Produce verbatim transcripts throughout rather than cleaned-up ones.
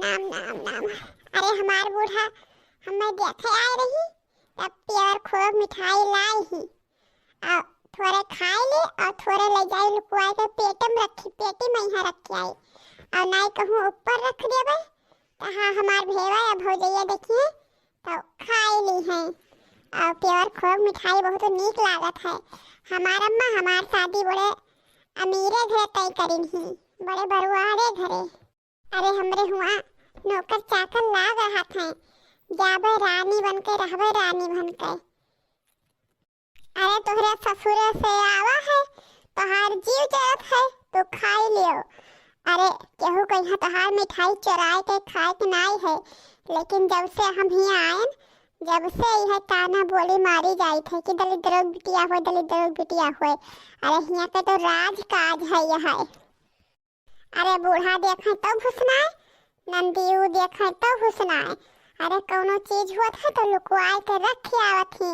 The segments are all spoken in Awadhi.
नाम, नाम, नाम। अरे हमार बूढ़ा, हमें देखे आए रही, तब प्यार खूब मिठाई लाई ही। आ थोड़े खाए ले और थोड़े ले जाए लुकवाए के पेट में रखी, पेटी में यहाँ रख के आई। और नाई कहूँ ऊपर रख देबे, तो हाँ हमार भेवा या भौजैया देखिए तो खाए ली हैं। और प्यार खूब मिठाई बहुत नीक लागत है। हमार अम्मा हमार शादी बड़े अमीरे घरे तय करिन ही, बड़े बरुआरे घरे। अरे हमरे हुआ नौकर चाकर लाग रहत हैं, जाबे रानी बन के रहबे रानी बन के। अरे तोहरे ससुरे से आवा है, तोहार जीव जरत है, तू खाई लियो। अरे केहू कहिया तोहार मिठाई चोराए के खाए के नाई है, लेकिन जब से हम हियाँ आयन, जब से यह ताना बोली मारी जाइत है कि दलिद्रों बिटिया होए, दलिद्रों बिटिया होए। अरे हियाँ के तो राज काज है यह। अरे बूढ़ा देखे तो घुसनाए, नंदियू देखे तो घुसनाए। अरे कौनो चीज होत है तो लुकवाए के रख के आवत ही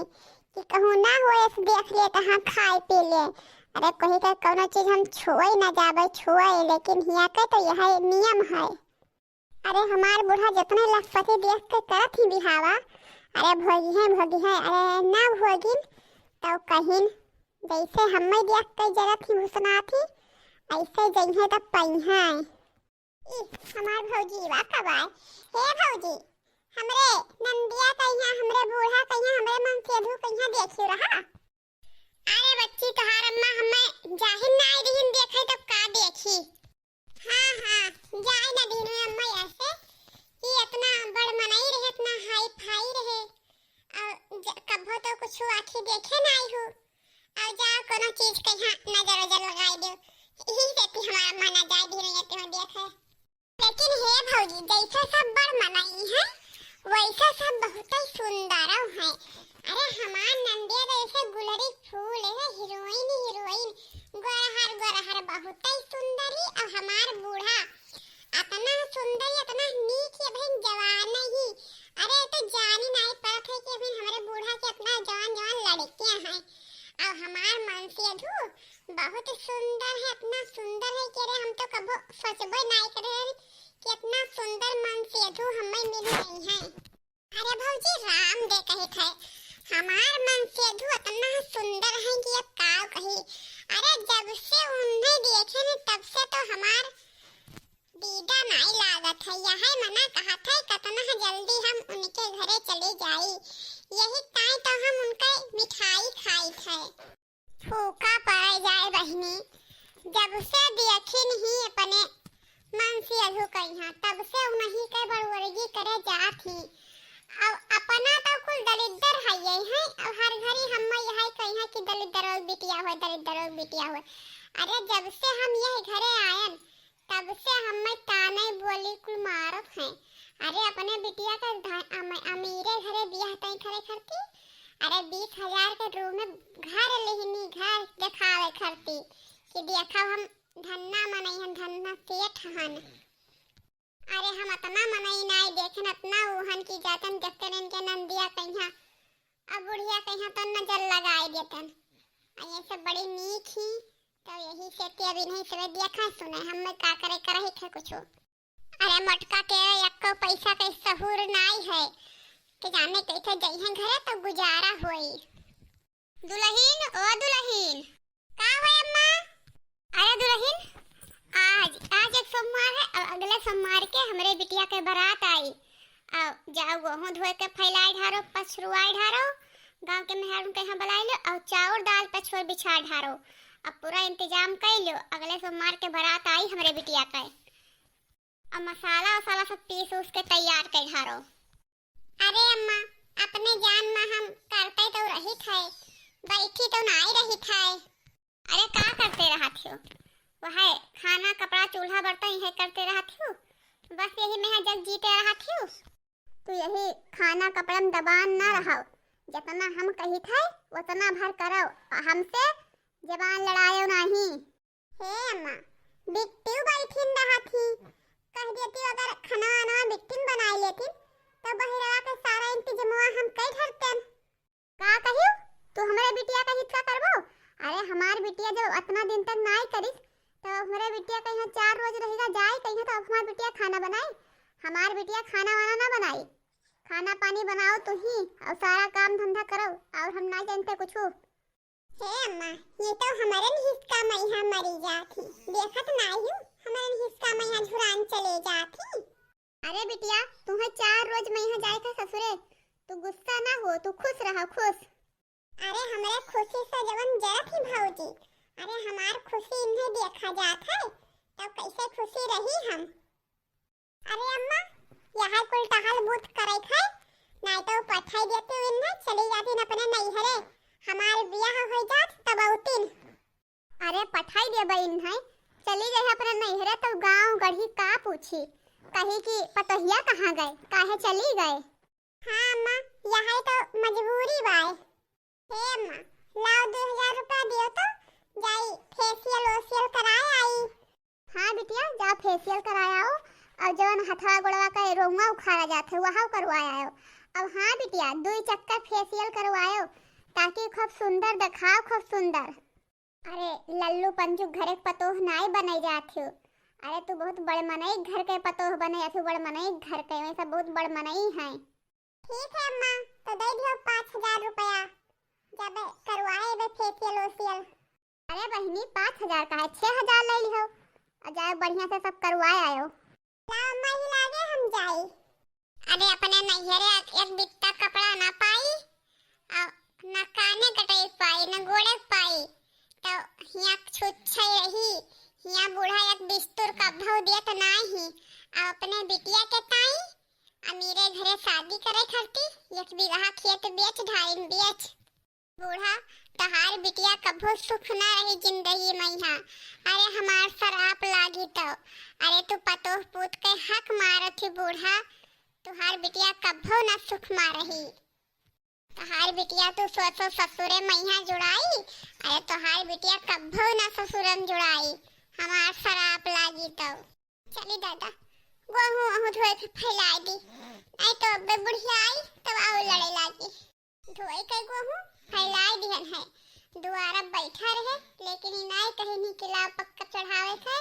कि कहूँ ना होए से देख ले तहाँ खाए पी ले। अरे कोई के कौनो चीज हम छुए ना जाबे, छुए, लेकिन हियाँ के तो यह नियम है। अरे हमार बूढ़ा जितने लखपति देख के करत ही बिहावा, अरे भोगी है, भोगी है, अरे ना भोगिन तो कहिन जैसे हम्मे देख के जरत ही घुसनात ही, ऐसे जइहे तब पइहे। ई हमार भौजी बा कब आए? हे भौजी, हमरे नंदिया कहिया, हमरे बूढ़ा कहिया, हमरे मनसेधू कहिया देखियो रहा। अरे बच्ची, तोहार अम्मा हम्मे जाहिर ना आई रहीन देखे, तब का देखी? हाँ, हाँ, जाए ना दीनू अम्मा ऐसे कि इतना बड़ मनई रहे, इतना हाई फाई रहे, और ज-, कभो तो कुछ आँखी देखे ना आई हूँ, और जाओ कोनो चीज के यहाँ नजर उजर लगाई दो, यही से ती हमार अम्मा ना जाए दीनू ये तुम्हें देखे। लेकिन हे भौजी, जैसे सब बड़ मनई हैं, वैसे सब बहुत ही सुंदर हैं। अरे हमार नंदिया जैसे गुलरी फूल है, हीरोइन, हीरोइन, गोरहर, गोरहर, बहुत ही सुंदरी। और हमार बूढ़ा अतना सुंदरी, अतना नीक है बहन, जवान ही। अरे तो जानी नाई पड़त है कि अभी हमरे बूढ़ा के अतना जवान जवान लड़के हैं। और हमार मनसेधू बहुत सुंदर है, अतना सुंदर है कि अरे हम तो कबो सोचबे नाई करे कि अतना सुंदर मनसेधू हमें मिल गई है। अरे भौजी, राम दे कहित है, हमार मनसेधू अतना सुंदर है कि अब का कही। अरे जब से उन्हें देखे न तब से तो हमार दीदा नाई लागत है। यह मना कहत है कतना जल्दी हम उनके घरे चले जाई, यही ताई तो हम उनके मिठाई खाई थे। फूका पड़े जाए बहिनी, जब से देखिन ही अपने मनसेधू कहिया, तब से उन्हीं के बड़वर्गी करे जात ही। अब अपना तो कुल दलिद्दर है ये हैं, अब हर घड़ी हम यही कहिया कि दलिद्दर बिटिया होए, दलिद्दर बिटिया होए। अरे जब से हम यह घरे आयन, तब से हमें ताने बोली कुल मारत हैं। अरे अपने बिटिया का ध-, अम-, अमीरे घरे बियाह तय करे खरती, अरे बीस हजार के रूम में घर लेहनी, घर देखावे खरती कि देखो हम धन्ना मनई हन, धन्ना सेठ हन। अरे हम अतना मनई नाई देखेन, अतना ऊहन की जातन देखते रहन के नंदिया कहिया, अब बुढ़िया कहिया तो नजर लगाए देतन। आ ये सब बड़ी नीक ही, तो यही से ते अभी नहीं सब देखा सुने, हम में का करे करही थे कुछ। अरे मोटका के एक्को पैसा के सहूर नाई है, के जाने कैसे जइहें घरे तो गुजारा होई। दुलहिन, ओ दुलहिन। का होय अम्मा? अरे दुलहिन, आज, आज एक सोमवार है और अगले सोमवार के हमरे बिटिया के बारात आई। और जाओ गोहूँ धोए के फैलाए ढारो, पछरुआए ढारो, गाँव के मेहरारू के यहाँ बुलाए लो और चाउर दाल पछुआ बिछा ढारो। अब पूरा इंतजाम कर लो, अगले सोमवार के बारात आई हमरे बिटिया के। अब मसाला वसाला सब पीस उस के तैयार कर ढारो। अरे अम्मा, अपने जान में हम करते तो रही थे, बैठी तो नाई रही थे। अरे का करते रहत हो? वह खाना, कपड़ा, चूल्हा, बर्तन यह करते रहत हो। बस यही में जग जीते रहत हो। तू यही खाना, कपड़ा में दबान ना रहो, जितना हम कही थे उतना भर करो, हमसे जबान लड़ायो नहीं। हे अम्मा, बिट्टू बैठिन रहत ही, कह देती अगर खाना वाना बिट्टिन बनाए लेतिन, तो बहिरवा के सारा इंतजमवा हम कई धरतेन। का कहियो? तू हमरे बिटिया का हित का करबो? अरे हमार बिटिया जब अतना दिन तक नाई करिस, तो हमरे बिटिया कहिया चार रोज रहेगा जाए, कहिया तो अब हमार बिटिया खाना बनाए। हमार बिटिया खाना वाना ना बनाई, खाना पानी बनाओ तू ही, और सारा काम धंधा करो, और हम ना जानते कुछ। हे अम्मा, ये तो हमरन हिसका मइहाँ मरी जात ही, देखत नाहीं हू, हमरन हिसका मइहाँ झुरान चले जात ही। अरे बिटिया, तुहैं चार रोज मइहाँ जाए का ससुरे, तू गुस्सा ना हो, तू खुश रहा, खुश। अरे हमरे खुशी से जवन जरत ही भौजी, अरे हमार खुशी इन्हें देखा जात है, तब कैसे खुशी रही हम? अरे अम्मा, यह कुल टहल बूत करे थे, नाहीं तो पठाई देती इन्हें, चली जाती अपने नैहरे, हमार बियाह हो जात तब औतिन। अरे पठाई देबे इन्हें, चली गई अपने नैहरे तो गांव गढ़ी का पूछी, कही कि पतोहिया कहाँ गए, काहे चली गए? हाँ अम्मा, यह तो मजबूरी बाय। हे अम्मा, लाओ दो हजार रुपया दियो तो, जाई फेशियल वेशियल कराए आई। हाँ बिटिया, जा फेशियल कराए आओ, और जवन हथवा गोड़वा का रोंवा उखाड़ा जात है, वहाँ करवाए आओ। अब हाँ बिटिया, दुई चक्कर फेशियल करवाओ, ताकि खूब सुंदर देखाओ, खूब सुंदर। अरे लल्लू पंचू घरे के पतोह नाई बने जात हो। अरे तू बहुत बड़ मनई घर के पतोह बने जात हो, बड़ मनई घर के, वैसे बहुत बड़ मनई है। ठीक है अम्मा, तो दे दियो पाँच हजार रुपया, जब करवाए बे फेशियल वेशियल। अरे बहिनी, पाँच हजार का है, छह हजार ले लिहो, और जाओ बढ़िया से सब करवाए आयो। लाओ अम्मा, ही लागे हम जाई। अरे अपने नैहरे एक, एक बित्ता कपड़ा ना पाई, और ना काने कटे पाई, ना गोड़े पाई, तो हियाँ छुच्छे रही, हियाँ बूढ़ा एक बिस्तुर कभौ देत नाहीं, और अपने बिटिया के ताई अमीरे घरे शादी करे खातिर एक बीघा खेत बेच ढाइन बेच। बूढ़ा, तोहार बिटिया कभो सुख ना रही जिंदगी मइहाँ। अरे हमार सराप लागी तो। अरे तू पतोह पूत के हक मारत ही बूढ़ा, तोहार बिटिया कभो ना सुख मा रही। तोहार बिटिया तू सोचो ससुरे मइहाँ जुड़ाई, अरे तोहार बिटिया कभो ना ससुरन जुड़ाई, हमार सराप लागी तो। चली दादा, गोहूँ ओहूँ धोए के फैलाए दी, नाहीं तो अब्बे बुढ़िया आई तब आउ लड़े लागी। धोए के गोहूँ फैलाए दिहन है, दुआरा बैठा रहे, लेकिन ई नाहीं कहे नहीं कि लाओ पक्का चढ़ावे के,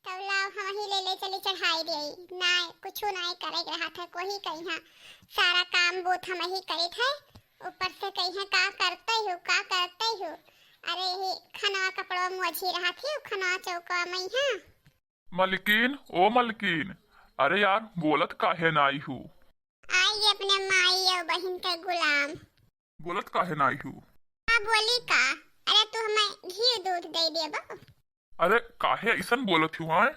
तब लाओ हम ही ले ले चली चढ़ाई दे। नाहीं, कुछ नाहीं करे के रहा था, कोई कहीं सारा काम बूत हम ही करे थे, ऊपर से कहीं का करते हो, का करते हो। अरे ही खनवा कपड़वा मोझी रहा थी, खनवा चौका मइहाँ। मलकिन, ओ मलकिन, अरे यार, बोलत काहे नाई हू? आई अपने माई और बहिन के गुलाम। बोलत काहे नाई हू? का बोली का? अरे तू हमें घी दूध दे देबो। अरे काहे ऐसन बोलत हू आय?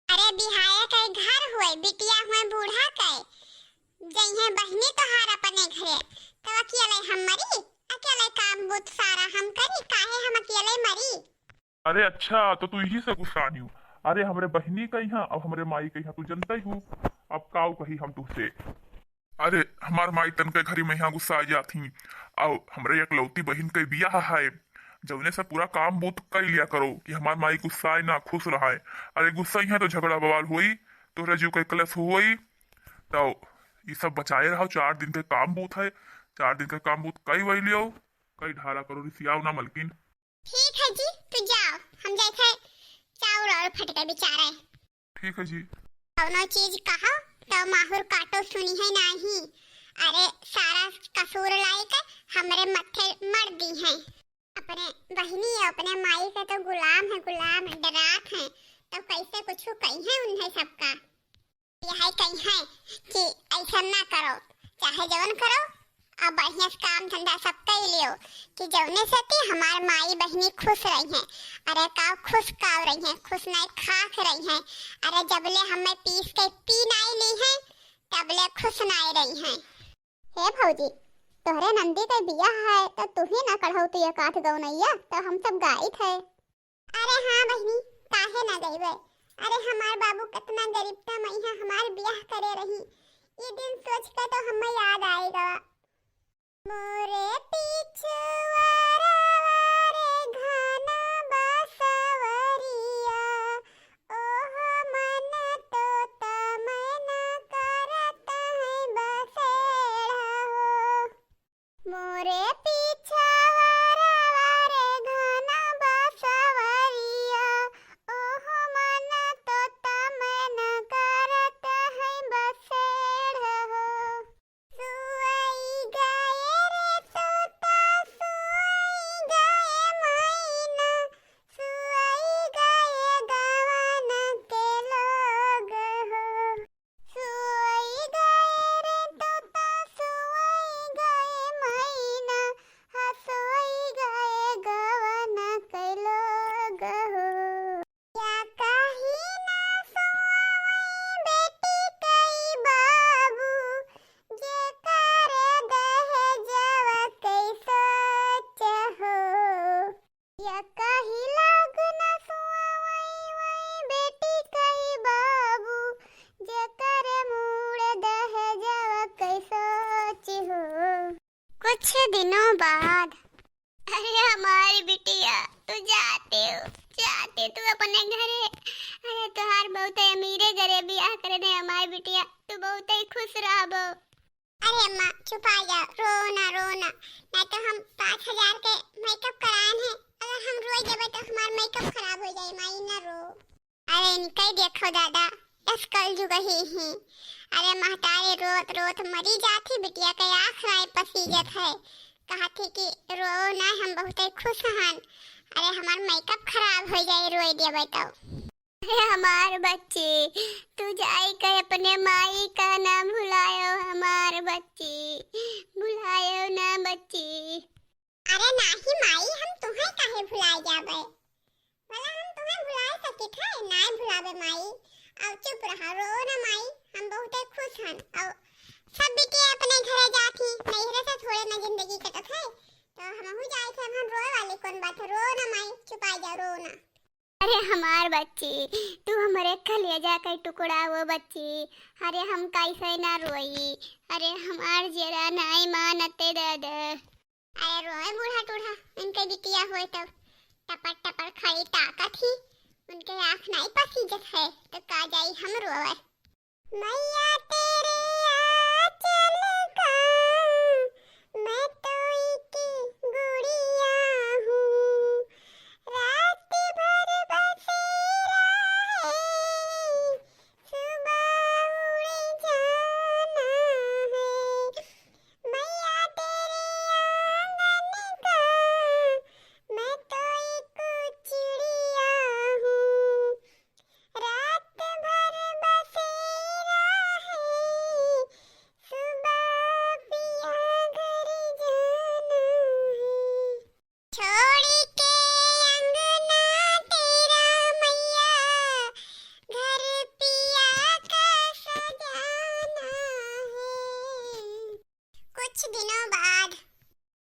अरे बिहाया के घर हुए, बिटिया हुए बूढ़ा के, जइहे बहिनी तोहार अपने घरे, तो अकेले हम मरी, अकेले काम बूत सारा हम करी, काहे हम अकेले मरी? अरे अच्छा, तो तू यही से गुस्सानी हू। अरे हमरे बहिनी कइहाँ, अब हमरे माई कइहाँ तू जनते हू। अब काऊ कही हम तुहसे। अरे हमार माई तनके घरी मइहाँ गुस्सा जात ही, और हमरे एकलौती बहिन के बियाह है, जौने से पूरा काम बूत कइ लिया करो कि हमार माई गुस्साए ना, खुश रहाए। अरे गुस्सा ही है तो झगड़ा बवाल होई, तोहरे जीव के कलेश होई। तो ई सब बचाए रहो, चार दिन के काम बूत है, चार दिन के काम बूत कई वही लियो, कई ढारा करो, रिसियाओ ना मलकिन। ठीक है जी, तू जाओ, हम जाइथे चाउर और फटके बिचारे। ठीक है जी। कौनो चीज कहो तो माहुर काटो सुनी है नाही। अरे सारा कसूर लाई के हमरे मत्थे मर दी है। अपने बहिनी और अपने माई के तो गुलाम है, गुलाम डरात है, तो कैसे कुछ कही है उन्हें सबका। यही कही है कि ऐसा ना करो, चाहे जवन करो, अब बढ़िया से काम धंधा सब कई लियो, कि जवने से कि हमार माई बहिनी खुश रही हैं। अरे का खुश का रही हैं, खुश नहीं खाक रही हैं। अरे जबले हमें पीस के पी नाई ली हैं, तबले खुश नाई रही हैं। हे भौजी, तोहरे नंदी के बियाह है, तो तू ही ना कढ़ौती एक आध गौनैया, तो हम सब गाइत है। अरे हाँ बहिनी, काहे ना गइबे? अरे हमार बाबू कितना गरीब था, मइहाँ हमार बियाह करे रही। ई दिन सोच के तो हमें याद आएगा। मोरे पिछुआरा रे घना बसवरिया, ओह मन तो तमना करत है बसेड़ा हो। मोरे पिछवारा रे घना बसवरिया, ओह मन तो तमन करत है बस कुछ दिनों बाद। अरे हमारी बिटिया, तू जाते हो, जाते तू अपने घरे। अरे तोहार बहुत अमीरे घरे बियाह करे ने हमारी बिटिया, तू बहुत ही खुश रहबो। अरे अम्मा, चुपा जाओ, रो ना, रो ना, नहीं तो हम पाँच हजार के मेकअप कराएन है, अगर हम रोई देबे तो हमार मेकअप खराब हो जाए, माई ना रो। अरे इनके देखो दादा, यस कलजुग ही ही। अरे महतारी रोत रोत मरी जात ही, बिटिया के आँख नाई पसीजत है, कहत ही कि रो ना, हम बहुत ही खुश हन। अरे हमार मेकअप खराब हो जाए रोई देबे तो। अरे हमार बच्ची, तू जाई के अपने माई का ना भुलायो हमार बच्ची, भुलायो ना बच्ची। अरे नाही माई, हम तुहें काहे भुलाए जाबे? भला हम तुहें भुलाए सकित है? नाय भुलाबे माई। अब चुप रहा, रो ना माई, हम बहुते खुश हन। अब सब बिटिया अपने घरे जात ही, नैहरे से थोड़े ना जिंदगी कटत है, तो हमहू जाए थे, हम रोए वाली कौन बात है? रो ना माई, चुपाई जा, रो ना। अरे हमार बच्ची, तू हमरे कलेजा के टुकड़ा हो बच्ची। अरे हम कैसे ना रोई, अरे हमार जरा नाई मानते दादा। अरे रोए बूढ़ा टूढ़ा, इनके बिटिया होए तब टपर टपर खड़ी ताकत ही, उनके आँख नाई पसीजत है, तो का जाई हम रोए। मैया तेरे आंचल का मैं तो एक गुड़िया हूँ, रात भर बसेरा है, सुबह उड़ जाना है। मैया तेरे आंगन का मैं तो एक चिड़िया हूँ, रात भर बसेरा है, सुबह पिया घर जाना है। छोड़ के अंगना तेरा मैया, घर पिया का सजाना है। कुछ दिनों बाद।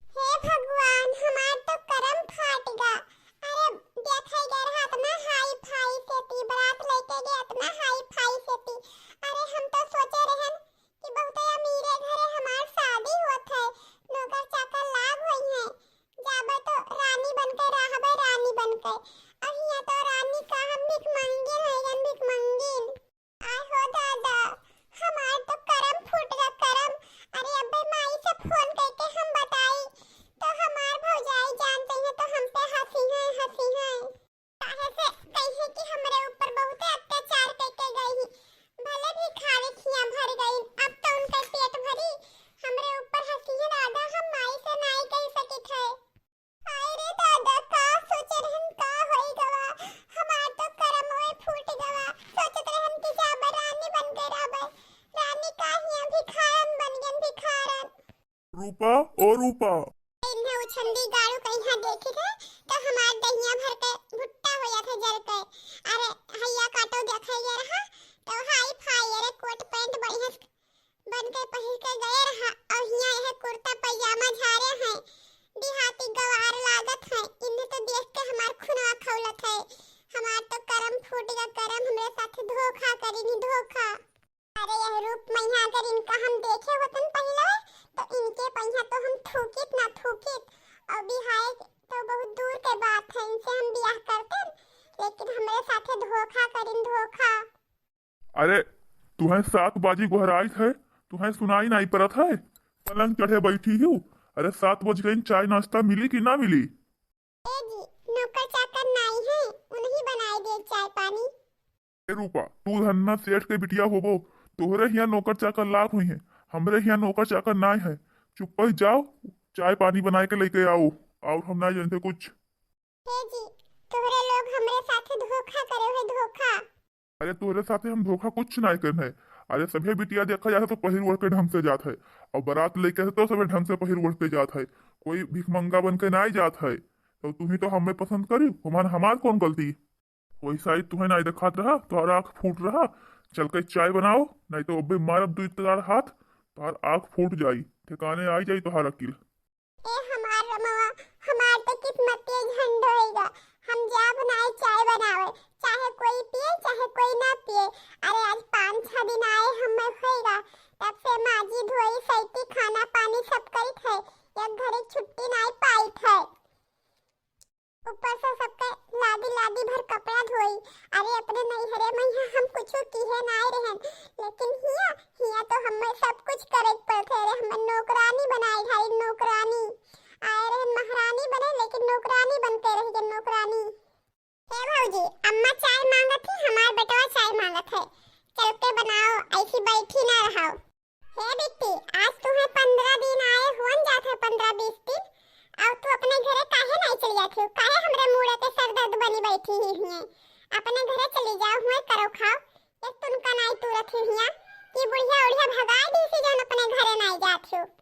हे भगवान, हमार तो करम फाट गा। अरे देखे गए रहा इतना हाई फाई से ती, बारात लेके गए इतना हाई फाई से ती। अरे हम तो सोचे रहन कि बहुते अमीरे घरे हमार शादी होत है, नौकर चाकर लाग होई हैं, जाबे तो रानी बन के रहबे, रानी बन के। अब हियां तो रानी का, हम भिखमंगिन है, हम भिखमंगिन। आय हो दादा, हमार तो करम फूट गा, करम। अरे अबे माई से फोन करके हम बताई, तो हमार भौजाई जान जइहे तो हम पे हंसी हैं, हंसी हैं। काहे से कहिए कि हमरे ऊपर बहुते अत्याचार करके गई ही। भले भिखारी खिया भर गई, अब तो उनके पेट भरी, हमरे ऊपर हंसी है दादा, हम माई से नाई कह सकित है। हाय रे दादा, का सोचे रहन, का होई गवा, हमार तो करमवे फूट गवा। सोचत रहन कि जाबे रानी बन के रहबे, रानी का हिया भिखारन बन गन, भिखारन। रूपा, ओ रूपा। इन्हें उछंदी गाड़ू कहीं देखी थे, तो हमार दहिया भर के भुट्टा हो जात है जर के। अरे हैया काटो देखे ये रहा, तो हाई फाई, अरे कोट पैंट बढ़िया बन के पहिर के गए रहा, और हियां यह कुर्ता पैजामा झारे हैं, देहाती गवार लागत है। इन्हें तो देख के हमार खुनवा खौलत है। हमार तो करम फूट गा, करम हमरे साथ धोखा करिनी, धोखा। अरे यह रूप मैया अगर इनका हम देखे होतन पहले, तो इनके पहिया तो हम थूकित ना थूकित। और बिहाए तो बहुत दूर के बात है, इनसे हम बियाह करते, लेकिन हमरे साथे धोखा करिन, धोखा। अरे, तुहें सात बाजी गोहराइत है, तुहें सुनाई नाई परत है? पलंग चढ़े बैठी हूँ। अरे, सात बज गई, चाय नाश्ता मिली कि ना मिली? ए जी, नौकर चाकर नाई है, उन्हीं बनाए दे चाय पानी। ए रूपा, तू धन्ना सेठ के बिटिया होबो, तोहरे हियां नौकर चाकर लाग हुई हैं, हमरे हियां नौकर चाकर नाई है। चुप्पे जाओ, चाय पानी बनाए के लेके आओ, और हम नाई जानते कुछ। हे जी, तोहरे लोग हमरे साथे धोखा करे है, धोखा। अरे तोहरे साथे हम धोखा कुछ नाय करन है। अरे सभे बिटिया देखा जात है तो पहिर ओढ़ के ढंग से जात है, और बारात लेके है तो सभे ढंग से पहिर ओढ़ के जात है, कोई भिखमंगा बन के नाय जात है। तो तू ही तो हमें पसंद करी, हमार, हमार कौन गलती? वैसा ही तुहें नाय देखात रहा, तोहर आँख फूट रहा। चल के चाय बनाओ, नाय तो अबे मारब दुई तार हाथ, तोहर आँख फूट जाई, ठिकाने आई जाई तोहर अकिल। ए हमार रमवा, हमार तो किस्मतिये झंड होइगा। हम जाब नाई चाय बनावे, चाहे कोई पिए, चाहे कोई ना पिए। अरे आज पाँच छह दिन आए हमें होइगा, तब से माजी धोई सैती खाना पानी सब करित है। एक रही के नौकरानी। हे भौजी, अम्मा चाय मांगत ही, हमार बेटवा चाय मांगत है, चल के बनाओ, ऐसी बैठी ना रहो। हे बिट्टी, आज तुम्हें पंद्रह दिन आए हुअन जात है, पंद्रह बीस दिन, और तू अपने घरे काहे नहीं चली जाती हो? काहे हमरे मूड़े के सर दर्द बनी बैठी ही हुए? अपने घरे चली जाओ, हुए करो खाओ। एक तुनका नाई तुरत ही हिया कि बुढ़िया उढ़िया भगाए दी सी जौन अपने घरे नाई जात हो।